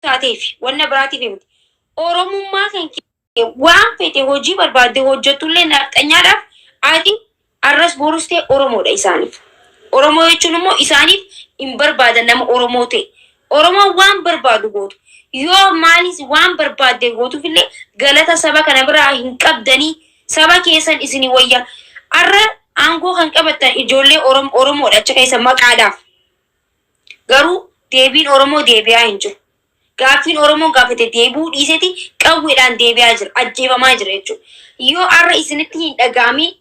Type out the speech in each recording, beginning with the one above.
taateef wanna biraatiif miti. Oromummaa kan kee waan fete hojii barbaadde hojjettullee nafxanyaadhaaf ati arras borus ta'e Oromoodha isaaniif. Oromoo jechuun immoo isaaniif hin barbaadan nama Oromoo ta'e. Oromoon waan barbaadu gootu. Yoo maalis waan barbaadde gootuufillee galata saba kana biraa hin qabdanii, saba keessan isinii wayya. Arra aangoo kan qabattan ijoollee Oromoodha achi keessa maqaadhaaf. Garuu deebiin Oromoo deebi'aa hin jiru. Gaaffiin Oromoon gaafate deebi'uu dhiiseti qawweedhaan deebi'aa jira, ajjeefamaa jira jechuudha. Yoo arra isinitti hin dhaga'amin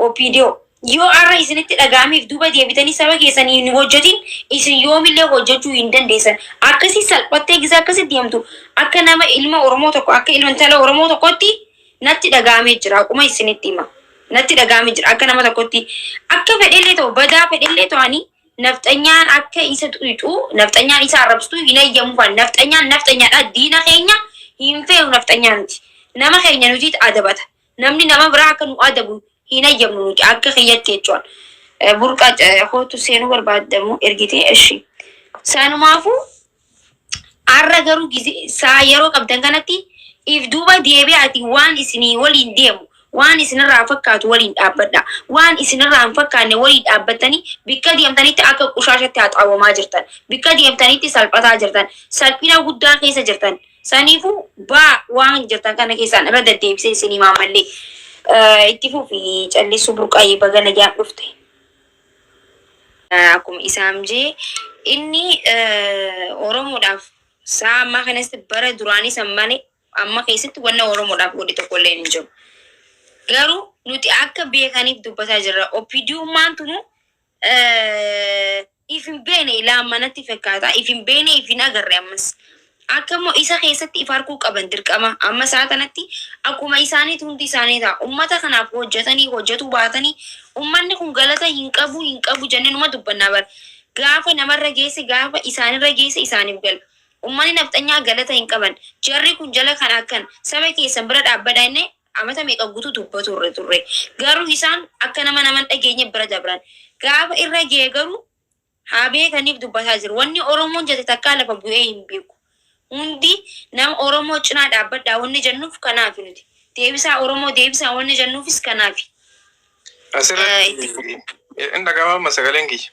OPDO, yoo arra isinitti dhaga'ameef duuba deebitanii saba keessanii hin hojjetin, isin yoomillee hojjechuu hin dandeessan. Akkasii salphattee gizee akkasi deemtu akka nama ilma Oromoo tokko, akka ilma intala Oromoo tokkotti natti dhaga'amee jira. Akkuma isinitti hima. Natti dhaga'amee jira akka nama tokkotti. Akka fedhellee ta'u, badaa fedhellee ta'anii, nafxanyaan akka isa tuqxu, nafxanyaan isa arrabsitu hin hayyamuufan. Nafxanyaan nafxanyaadha, diina keenya hin feenu. Nafxanyaa nuti nama keenya nuti adabata. Namni nama biraa akka nu adabu hin hayyamnu nuti akka kiyyatti jechuudha. Burqa kootu seenuu barbaadamu ergite eshi. Sanumaafuu har'a garuu saa yeroo qabdan kanatti if duuba deebi'aati, waan isinii waliin deemu, waan isinirraa fakkaatu waliin dhaabbadha. Waan isinirraa hin fakkaanne waliin dhaabbattanii bikka deemtanitti akka qushaashatti haxaawamaa jirtan. Bikka deemtanitti salphataa jirtan. Salphina guddaa keessa jirtan. Saniifuu baa waan jirtan kana keessaan irra deddeebisee isinii maamallee. Itti fufi callisuu burqaayee, baga nagaan dhufte. Akkuma isaan jee, inni Oromoodhaaf sa'a ammaa kanatti, bara duraanii san malee, amma keessatti wanna Oromoodhaaf godhe tokko illee hin jiru. Garuu nuti akka beekaniif dubbataa jirra. OPDUmaan tunu if hin beene ilaa manatti fakkaata. If hin beene, if hin agarre ammas. Akka immoo isa keessatti if arguu qaban dirqama. Amma isaa kanatti akkuma isaaniitu hundi isaanii ta'a. Ummata kanaaf hojjetanii hojjetuu baatanii ummanni kun galata hin qabu, hin qabu jennee numa dubbannaa bara. Gaafa namarra geesse, gaafa isaanirra geesse isaaniif gala. Ummanni nafxanyaa galata hin qaban. Jarri kun jala kan akkan saba keessan bira dhaabbadha inni amata meeqa guutuu dubbatu irra turre. Garuu isaan akka nama naman dhageenye bira dabran. Gaafa irra ga'e garuu haa beekaniif dubbataa jiru. Wanni Oromoon jette takkaa lafa bu'ee hin beeku. Hundi nama Oromoo cinaa dhaabbadhaa wanni jennuuf kanaafi nuti. Deebisaa Oromoo deebisaa wanni jennuufis kanaafi. Asirratti Itti fufu. Hin dhaga'ama amma sagaleen kiyya.